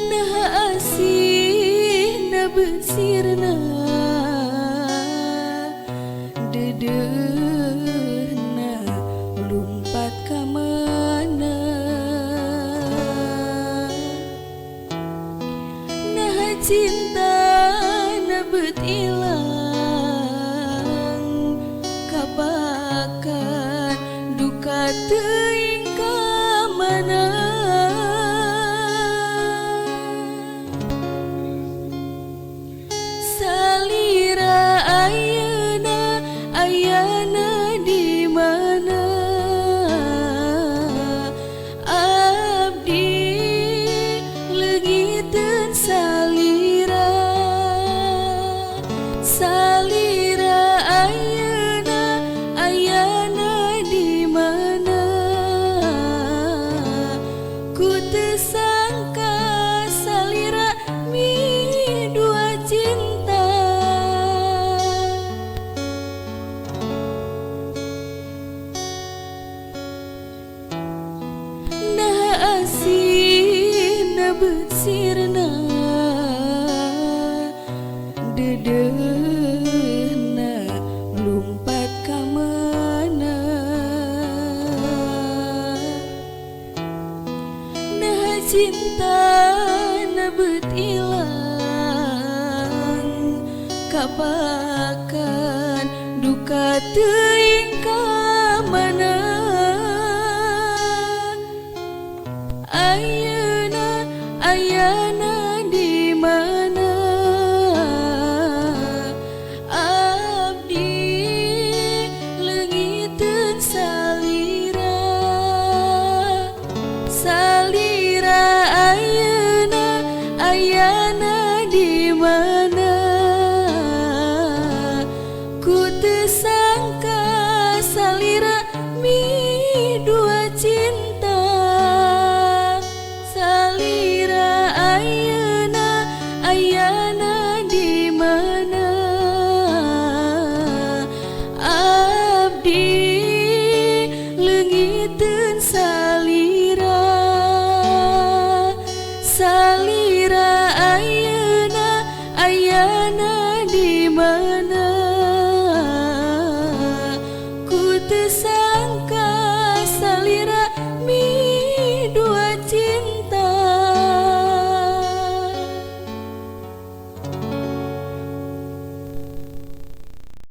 Nah asih besirna dedehna lumpat ka mana. Nah cinta bet ilang kapakan duka teuing ka mana. Salira ayeuna ayana di mana abdi leungiteun salira. Salira ayeuna ayana di mana ku teu sangka salira mi dua cinta. Nah asihna beut sirna dedehna lumpat ka mana. Nah cinta beut ilang kapakan duka teuing ka mana. Ayeuna ayana di mana abdi leungiteun salira. Salira ayeuna ayana di mana ku teu sangka salira mi dua cinta. Salira ayeuna ayana di mana abdi leungiteun